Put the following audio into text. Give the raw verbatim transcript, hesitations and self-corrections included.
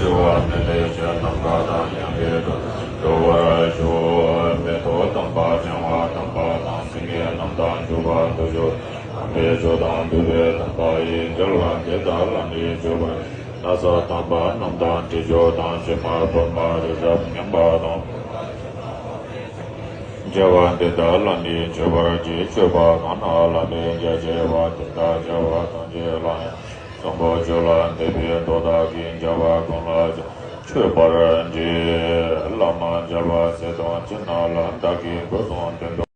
སྐྱེ་བ་མེད་པའི་ཆོས་རྣམས་ཀ་དང་མཉམ་པའི་དོན་འགྲོ་བར་ཤོག། མེ་ཏོག་དམ་པ་ཕྲེང་བ་དམ་པ་དང་། སེང་གེ་རྣམས་དང་བཅས་པ་དུ་ཞུགས། དམ་པའི་ཆོས་དང་འདུས་པའི་དམ་པ་ཡི། རྒྱལ་བ་དེ་དག་ལ་ནི་མཆོད་པར། ན་བཟའ་དམ་པ་རྣམས་དང་། དྲི་མཆོག་དང་ཕྱེ་མ་ཕུར་མ་རི་རབ་མཉམ་པ་དང་། རྒྱལ་བ་དེ་དག་ལ་ནི་མཆོད་པར་བགྱི། མཆོད་པ་གང་རྣམས་བླ་མེད་རྒྱ་ཆེ་བ། དེ་དག་རྒྱལ་བ་ཐམས་ཅད་ལ་ཡང་། གསོན་པོ་མཆོད་ལ་འདེབས་པའི་མདོས་བདག་གིས། རྒྱལ་བ་ཀུན་ལ་ཀྱང་མཆོད་པར་བགྱི། བླ་མ་རྒྱལ་བ་སྲས་དང་བཅས་རྣམས་ལ། བདག་གིས་དགོས་གསུངས་དོན་དུ།